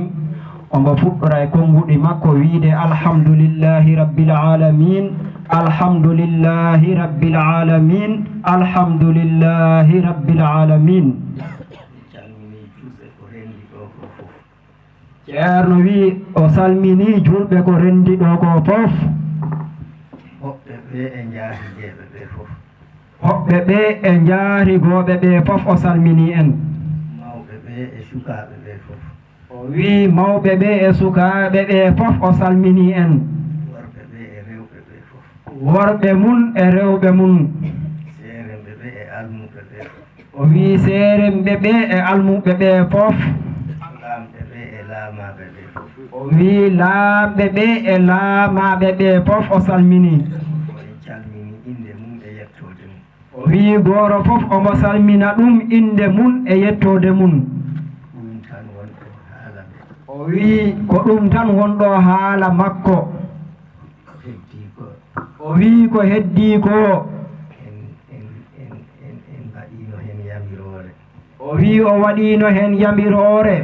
Omo fuɗɗora e konnguɗi makko wiide, "Alhamdulillahi Rabbil Alamin. Alhamdulillahi Rabbil Alamin. Alhamdulillahi Rabbil Alamin." Calmini julɓe ko renndi ɗo ko fof. Ceerno wi o salmini julɓe ko renndi ɗo ko fof. Hoɓɓe ɓe e njaarigeeɓe ɓe fof. Hoɓɓe ɓe e njaarigooɓe ɓe fof o salmini en. Mawɓe ɓe e sukaaɓe ɓe fof. O O wii mawɓe ɓe e sukaaɓe ɓe fof o salminii en. Worɓe ɓe e rewɓe ɓe fof. Worɓe mum e rewɓe mum. Seeremɓe ɓe e almuɓɓe ɓe fof. O wii seeremɓe ɓe e almuɓɓe ɓe fof. Laamɓe ɓe e laamaaɓe ɓe fof. O wii laamɓe ɓe e laamaaɓe ɓe fof o salminii. O en calminii innde mum e yettoode mum. O wii gooto fof omo salmina ɗum innde mum e yettoode mum. Ɗum tan wonɗo haala men. O wii ko ɗum tan wonɗo haala makko. Ko heddii ko. O wii ko heddii ko. En, en, en, en, en mbaɗiino heen yamiroore. O wii o waɗiino heen yamiroore.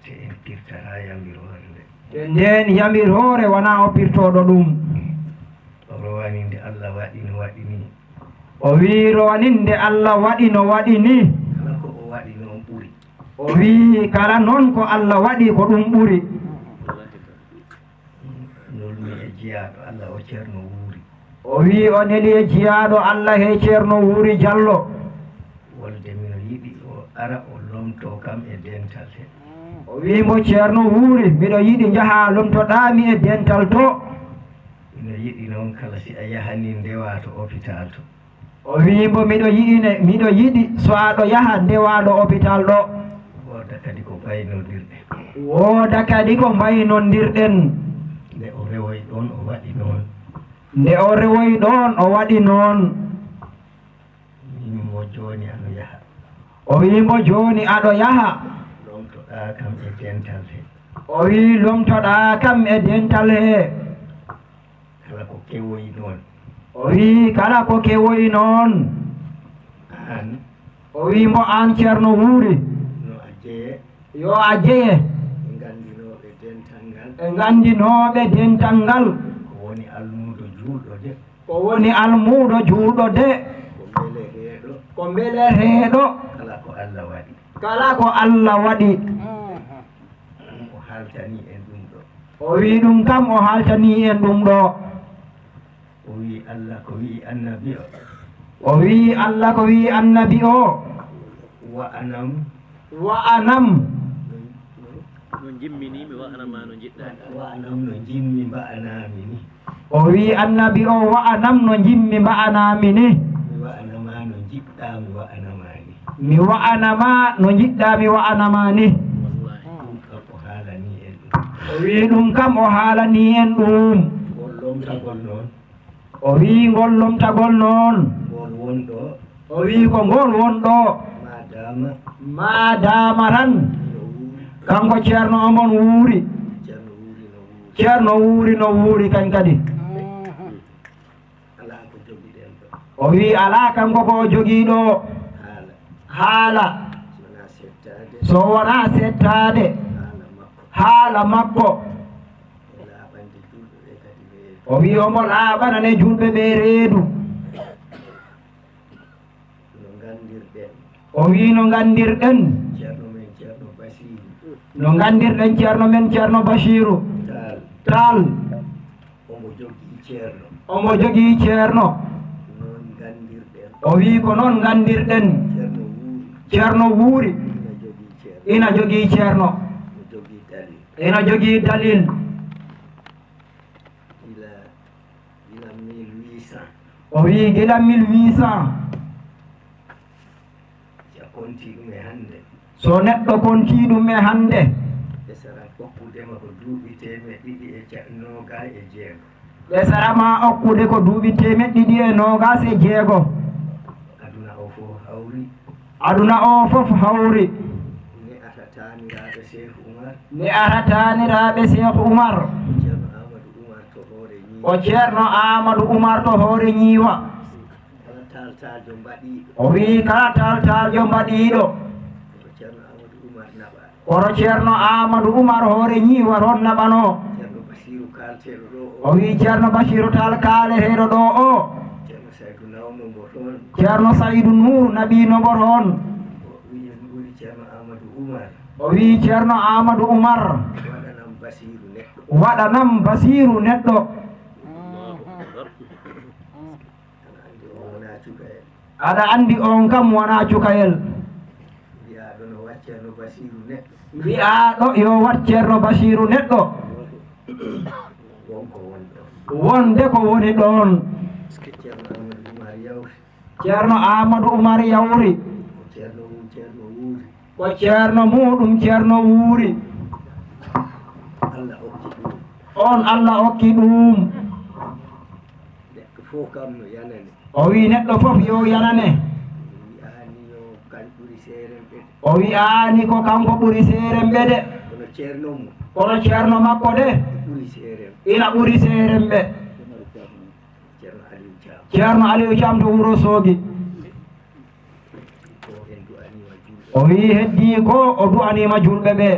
Te en pirtataa yamiroore nde. Te ndeen yamiroore wonaa o pirtooɗo ɗum. O rowani nde Allah waɗi no waɗi nii. O wii rowani nde Allah waɗi no waɗi nii. Kala ko o waɗi noon ɓuri. O wii kala noon ko Allah waɗi ko ɗum ɓuri. Nulmi e jiyaaɗo Allah o Ceerno Wuuri. O wii o neli e jiyaaɗo Allah he Ceerno Wuuri Jallo. Wolde mino yiɗi o ara o lomtoo kam e dental he. O wii mbo Ceerno Wuuri, miɗo yiɗi njahaa lomtoɗaa mi e dental to. Mino yiɗi noon kala si a yahanii ndewaa to opitaal to. O wii mbo miɗo yiɗi ne, miɗo yiɗi so aɗo yaha ndewaa ɗo opitaal ɗo. Wooda kadi ko mbaynondirɗen. Wooda kadi ko mbaynondirɗen. Nde o rewoyi ɗoon o waɗi noon. Nde o rewoyi ɗoon o waɗi noon. Min mo jooni aɗo yaha. O wii mbo jooni aɗo yaha. Lomtoɗaa kam e dental he. O wii lomtoɗaa kam e dental he. Kala ko kewoyi noon. O wii kala ko kewoyi noon. Aan. O wii mbo aan Ceerno Wuuri. No a jeye. Yo a jeye. Ɓe nganndinooɓe dental ngal. Ɓe nganndinooɓe dental ngal. Ko woni almuudo juulɗo de. Ko woni almuudo juulɗo de. Ko mbele reeɗo. Ko mbele reeɗo. Kala ko Allah waɗi. Kala ko Allah waɗi. O haaltanii en ɗum ɗo. O wii ɗum kam o haaltanii en ɗum ɗo. O wii Allah ko wii annabi o. O wii Allah ko wii annabi o. Wa anam. Wa anam. No, no, no njimmini mi wa'ana ma no njiɗɗa. Wa anam no njimmi mba'anami ni. O wii annabi o wa'anam no njimmi mba'anami ni. Mi wa'ana ma no njiɗɗa mi wa'ana ma ni. Mi wa'ana ma no njiɗɗa mi wa'ana ma ni. Wallahi. Ɗum kam o haalani en ɗum. O wii ɗum kam o haalani en ɗum. Ngol lomtagol noon. O wii ngol lomtagol noon. Ngol wonɗo. O wii ko ngol wonɗo. Maadaama. Maadaama tan. Ino wuuri. Kanko Ceerno omon wuuri. Ceerno wuuri no wuuri. Ceerno wuuri no wuuri kañ kadi. Alaa ko jogiɗen ɗo. O wii alaa kanko ko o jogii ɗo. Haala. Haala. So wonaa seettaade. So wonaa seettaade. Haala makko. Haala makko. E laaɓande juulɗo ɓe kadi reedu. O wii omo laaɓanane juulɓe ɓe reedu. No nganndirɗen. O wii no nganndirɗen. Ceerno men Ceerno Basiiru. No nganndirɗen Ceerno men Ceerno Basiiru. Taal. Taal. Omo jogii Ceerno. Omo jogii Ceerno. Noon nganndirɗen. O wii ko noon nganndirɗen. Ceerno wuuri. Ceerno wuuri. Ina jogii Ceerno. Ina jogii Ceerno. Ina jogii dalil. Ina jogii dalil. Gila, gila mille huit cent. O wii gila mille huit cent. Si a kontii ɗum e hannde. So neɗɗo kontii ɗum e hannde. Ɓe sara okkude ma ko duuɓi teemeɗɗe ɗiɗi e ca-, noogaas e jeego. Ɓe sara ma okkude ko duuɓi teemeɗɗe ɗiɗi e noogaas e jeego. Aduna o fof hawri. Aduna o fof hawri. Ne'ata taaniraaɓe Seeku Umar. Ne'ata taaniraaɓe Seeku Umar. Ceerno Aamadu Umar to hoore ñiiwa. Ko Ceerno Aamadu Umar to hoore ñiiwa. Kala taaltaaljo mbaɗiiɗo. O wii kala taaltaaljo mbaɗiiɗo. Ko Ceerno Aamadu Umar naɓa. Kono Ceerno Aamadu Umar hoore ñiiwa toon naɓanoo. Ceerno Basiiru kaalteeɗo ɗo o. O wii Ceerno Basiiru Taal kaaleteeɗo ɗo o. Ceerno Saydu Nawno mbo toon. Ceerno Saydu Nuur naɓiino mbo toon. O wii, woni Ceerno Aamadu Umar. O wii Ceerno Aamadu Umar. Waɗanam Basiiru neɗɗo. Waɗanam Basiiru neɗɗo. Allahu akbar. Aɗa anndi o wonaa cukayel. Aɗa anndi on kam wonaa cukayel. Mbiyaa ɗo no waccee no Basiiru. Basiiru neɗɗo. Mbi'aaɗo yo waɗ Ceerno Basiiru neɗɗo. Won ko woni ɗoon. Wonde ko woni ɗoon. Ceerno Amadou Oumar Yawri. Ceerno Amadou Oumar Yawri. Ko Ceerno mum Ceerno wuuri. Ko Ceerno muuɗum Ceerno wuuri. Allah okki ɗum. Oon Allah okki ɗum. Neɗɗo fof kam no yanane. O wii neɗɗo fof yo yanane. Wi'aani yo kan ɓuri seeremɓe de. O wi'aani ko kanko ɓuri seeremɓe de. Kono Ceerno mum. Kono Ceerno makko de. Ɓuri seeremɓe. Ina ɓuri seeremɓe. Ceerno Aliou Thiam. Ceerno Aliou Thiam to Wuro Soogi. Ko en du'aniima julɓe. O wii heddii ko o du'aniima julɓe ɓe.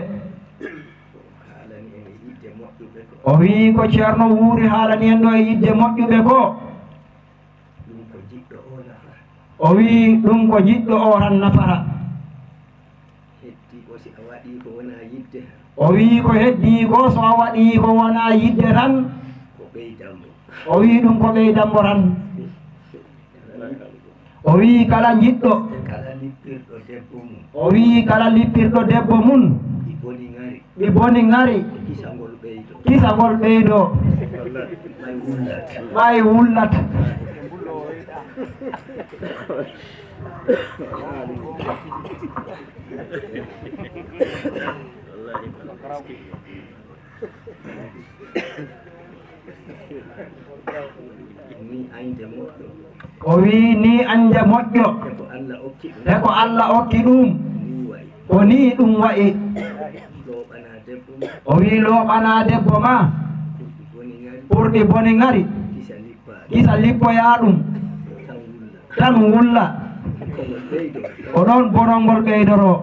Haalani en e yidde moƴƴuɓe ko. O wii ko Ceerno wuuri haalani en ɗo e yidde moƴƴuɓe ko. Ɗum ko jiɗɗo o nafata. O wii ɗum ko jiɗɗo o tan nafata. Heddii ko si a waɗii ko wonaa yidde. O wii ko heddii ko so a waɗii ko wonaa yidde tan. Ko ɓeydambo. O wii ɗum ko ɓeydambo tan. O wii kala jiɗɗo. Kala lippirɗo debbo mum. O wii kala lippirɗo debbo mum. Ɗi boni ŋari. Ɗi boni ŋari. Kisagol ɓeydo. Kisagol ɓeydo. May wullat. May wullat. Ni añde moƴƴo. O wii ni añde moƴƴo. E ko Allah okki ɗum. E ko Allah okki ɗum. Ni wayi. Ko ni ɗum wayi. Looɓanaa debbo ma. O wii looɓanaa debbo ma. Ɓurɗi boni ŋari. Ɓurɗi boni ŋari. Kisa lippa. Kisa lippoyaa ɗum. Tan wulla. Tan wulla. Ko ɗoon bonol ngol ɓeydoroo.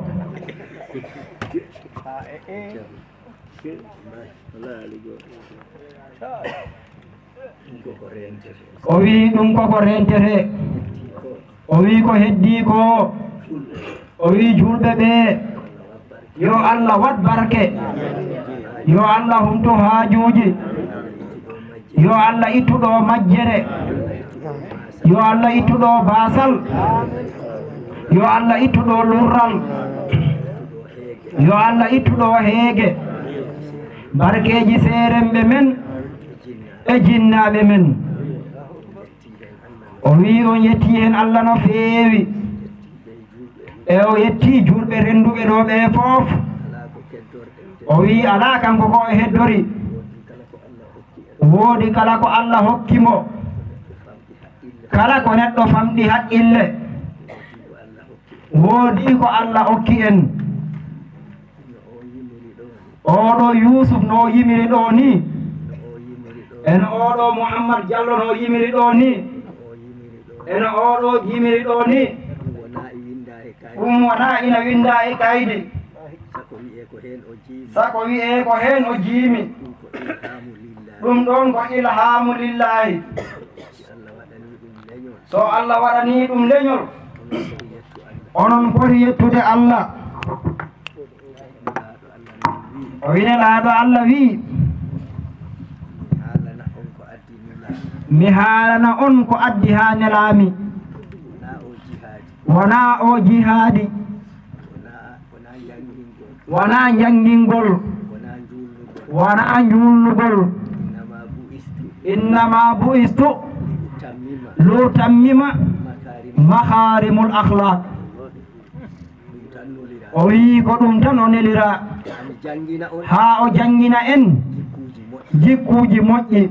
Ɗum ko ko reentetee. O wii ɗum ko ko reentetee. O wii ko heddii ko. O wii juulɓe ɓe. Yo Allah waɗ barke. Yo Allah humtu haajuuji. Yo Allah ittu ɗo majjere. Yo Allah ittu ɗo baasal. Yo Allah ittu ɗo lurral. Yo Allah ittu ɗo heege. Barkeeji seeremɓe men e jinnaaɓe men. O wii on yettii heen Allah no feewi. E o yettii juulɓe rennduɓe ɗo ɓe fof. O wii alaa kanko ko o heddori. Woodi kala ko Allah hokki mo. Kala ko neɗɗo famɗi haqqille. Woodi ko Allah okki en. Oɗo Yuusuf no o yimiri ɗo ni. Eno oɗo Muhammad Jallo no o yimiri ɗo ni. Eno oɗo yimiri ɗo ni. Ɗum wonaa ina winndaa e kaydi. Sako wiyee ko heen o jiimi. Sako wiyee ko heen o jiimi. Ɗum ko ilhaamu lillaahi. Ɗum ɗoon ko ilhaamu lillaahi. Si Allah waɗanii ɗum leñol. So Allah waɗanii ɗum leñol. Onon foti yettu Allah. Onon foti yettude Allah. Nulaaɗo Allah noon wii. O wi Nelaaɗo Allah wii. Mi haalana on ko addi nulaaɗo. Mi haalana on ko addi haa nelaami. Wonaa o jihaadi. Wonaa o jihaadi. Wonaa, wonaa njanngingol. Wonaa njanngingol. Wonaa njuulnugol. Wonaa njuulnugol. Innama bu'istu. Innama bu'istu. Li utammima. Li utammima. Makarimul. Makarimul akhlaq. Ɗum tan nuliraa. O wii ko ɗum tan o neliraa. Haa mi janngina on. Haa o janngina en. Jikkuuji moƴƴi. Jikkuuji moƴƴi.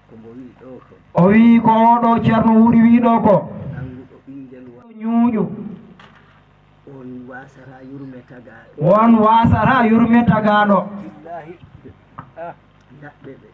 Ko mbo wii ɗo ko. O wii ko oɗo Ceerno Wuuri wii ɗo ko. Nannguɗo ɓinngel wa. Ñuuƴu. On waasata yurme tagaaɗo. On waasata yurme tagaaɗo. Billaahi. Ah. Ndaɗɓe ɓe.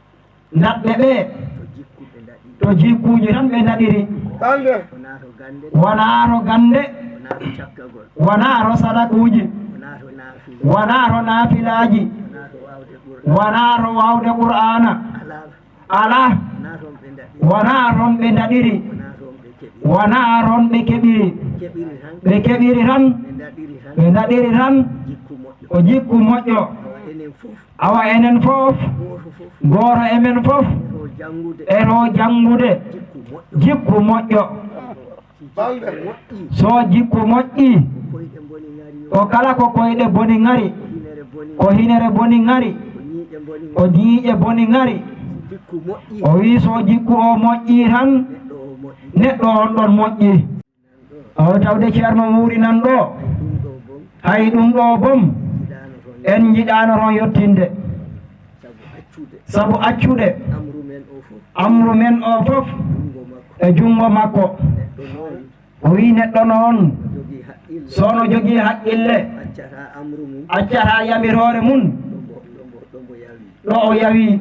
Ndaɗɓe ɓe. To jikku ɓe ndaɗi. To jikkuuji tan ɓe ndaɗiri. Wonaa to gannde. Wonaa to gannde. Wonaa to cakkagol. Wonaa to sadakuuji. Wonaa to naafila. Wonaa to naafilaaji. Wonaa to waawde Qur'aana. Wonaa to waawde Qur'aana. Alaa. Alaa. Wonaa toon ɓe ndaɗiri. Wonaa toon ɓe ndaɗiri. Wonaa toon ɓe keɓiri. Wonaa toon ɓe keɓiri. Ɓe keɓiri tan. Ɓe keɓiri tan. Ɓe ndaɗiri tan. Ɓe ndaɗiri tan. Jikku moƴƴo. Ko jikku moƴƴo. Awa enen fof. Awa enen fof. Gooto fof. Gooto e men fof. Eto janngude. Eto janngude. Jikku moƴƴo. Jikku moƴƴo. Balɗe. So jikku moƴƴii. Ko koyɗe mboni ŋari. Ko kala ko koyɗe boni ŋari, ko hinere boni ŋari, ko ñiiƴe boni ŋari. O wii so jikku o moƴƴii tan, neɗɗo on ɗon moƴƴii. O tawde Ceerno Wuuri nan ɗo, hay ɗum ɗo boom, en njiɗaano toon yottinde. Sabu accude amru men o fof e junngo makko. O wii neɗɗo noon, so no jogii haqqille, accataa yamitoore mum ɗo o yawii.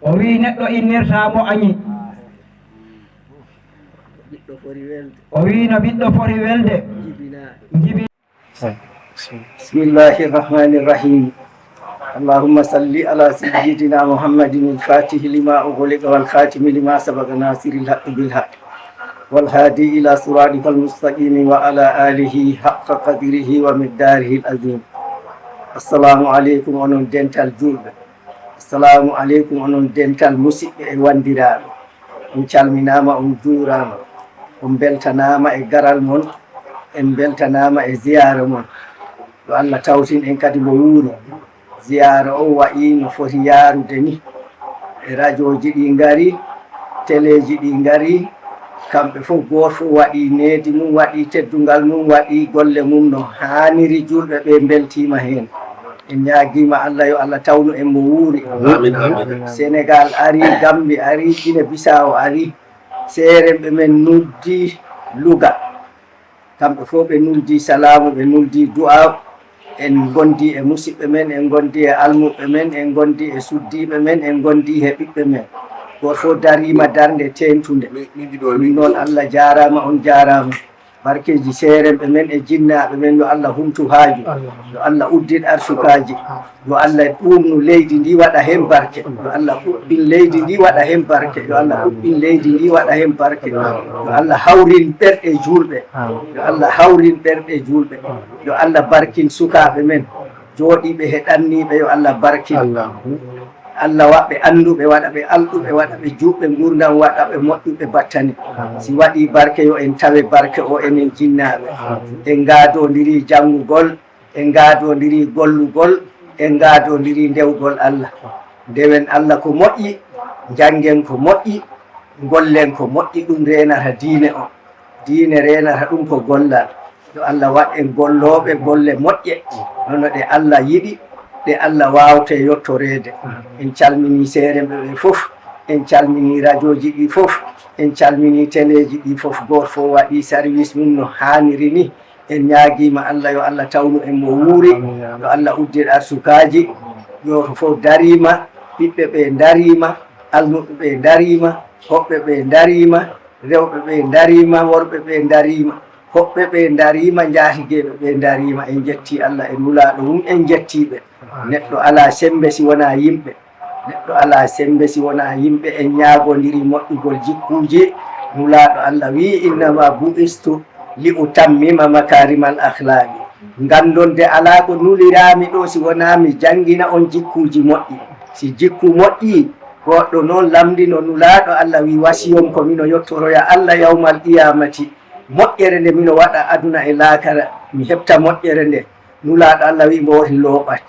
O wii neɗɗo innirtaa mbo añi. O wii no ɓiɗɗo foti welde, jibi. بسم الله الرحمن الرحيم. اللهم صل على سيدنا محمد الفاتح لما أغلق والخاتم لما سبق ناصر الحق بالحق والهادي إلى صراطك المستقيم وعلى آله حق قدره ومقداره العظيم. السلام عليكم onon dental juulɓe. Assalamu aleykum onon dental musiɓɓe e wanndiraaɓe. On calminaama, on juuraama, on mbeltanaama e garal mon, en mbeltanaama e ziyaara mon. Yo Allah tawtin en kadi mbo wuuri. Ziyaara o wayi no foti yaarude ni. E rajooji ɗi ngari, teleeji ɗi ngari, kamɓe fof gooto fof waɗii needi mum, waɗii teddungal mum, waɗii golle mum no haaniri. Juulɓe ɓe mbeltiima heen. En ñaagiima Allah yo Allah tawnu en mbo wuuri. Senegaal ari, Gammbi ari, Gine Bisaawo ari. Seerenɓe men nuldi Luga. Kamɓe fof ɓe nuldi salaamu, ɓe nuldi du'aaw. En ngondi e musiɓɓe men, en ngondi e almuɓɓe men, en ngondi e suddiiɓe men, en ngondi e ɓiɓɓe men. Gooto fof dariima darnde teeŋtunde. Ɗum noon Allah jaaraama, on jaaraama. Barkeeji seerenɓe men e jinnaaɓe men, yo Allah humtu haaju. Yo Allah uddin arsukaaji. Yo Allah ɓuuɓnu leydi ndi, waɗa heen barke. Yo Allah ɓuuɓɓin leydi ndi, waɗa heen barke. Yo Allah ɓuuɓɓin leydi ndi, waɗa heen barke. Yo Allah hawrin ɓerɗe juulɓe. Yo Allah hawrin ɓerɗe juulɓe. Yo Allah barkin sukaaɓe men jooɗiiɓe he ɗanniiɓe, yo Allah barkin. Allah waɗ ɓe annduɓe, waɗa ɓe alɗuɓe, waɗa ɓe juutɓe nguurndam, waɗa ɓe moƴƴuɓe battane. Si waɗii barke, yo en tawe barke o enen jinnaaɓe. En ngaadondirii janngugol, en ngaadondirii gollugol, en ngaadondirii ndewgol Allah. Ndewen Allah ko moƴƴi, njanngen ko moƴƴi, ngollen ko moƴƴi, ɗum reenata diine o. Diine reenata ɗum ko gollal. Yo Allah waɗ en gollooɓe golle moƴƴe, hono ɗe Allah yiɗi, ɗe Allah waawte yottoreede. En calminii seerenɓe ɓe fof, en calminii rajooji ɗi fof, en calminii teleeji ɗi fof. Gooto fof waɗii sarwiis mum no haaniri ni. En ñaagiima Allah, yo Allah tawnu en mo wuuri, yo Allah uddin arsukaaji. Gooto fof dariima, ɓiɓɓe ɓe ndariima, almuɓɓe ɓe ndariima, hoɓɓe ɓe ndariima, rewɓe ɓe ndariima, worɓe ɓe ndariima, hoɓɓe ɓe ndariima, njaatigeeɓe ɓe ndariima. En njettii Allah e Nulaaɗo mum, en njettii ɓe. Neɗɗo alaa semmbe si wonaa yimɓe. Neɗɗo alaa semmbe si wonaa yimɓe. En ñaagondirii moƴƴugol jikkuuji. Nulaaɗo Allah wii, innama bu'istu li utammima makarimal akhlaaqi. Nganndon de alaa ko nuliraami ɗo si wonaa mi janngina on jikkuuji moƴƴi. Si jikku moƴƴii, goɗɗo noon lamndino Nulaaɗo Allah wii, wasiyon ko mino yottoroya Allah yawmal qiyaamati. Moƴƴere nde mino waɗa aduna e laakara, mi heɓta moƴƴere nde. Nulaaɗo Allah wii mbo woti looɓat.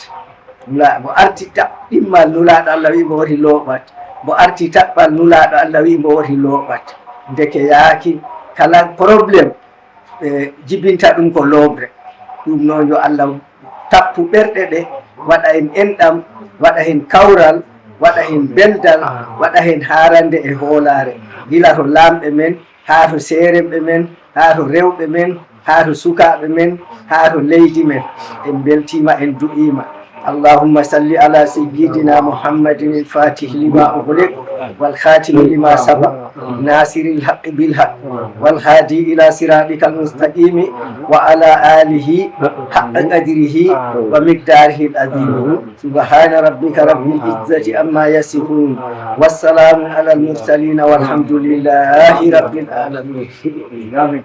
Nulaaɗo mbo arti taɓ ɗimmal, Nulaaɗo Allah wii mbo woti looɓat. Mbo arti taɓɓal, Nulaaɗo Allah wii mbo woti looɓat. Ndeke yaaki kala problème, ɓe jibinta ɗum ko looɓre. Ɗum noon yo Allah tappu ɓerɗe ɗe, waɗa heen enɗam, waɗa heen kawral, waɗa heen beldal, waɗa heen haarannde e hoolaare. Gila to laamɓe men, haa to seerenɓe men, haa to rewɓe men, haa to sukaaɓe men, haa to leydi men. En mbeltiima, en du'iima. اللهم صل على سيدنا محمد الفاتح لما أغلق والخاتم لما سبق ناصر الحق بالحق والهادي إلى صراطك المستقيم وعلى آله حق قدره ومقداره العظيم. سبحان ربك رب العزة عما يصفون والسلام على المرسلين والحمد لله رب العالمين.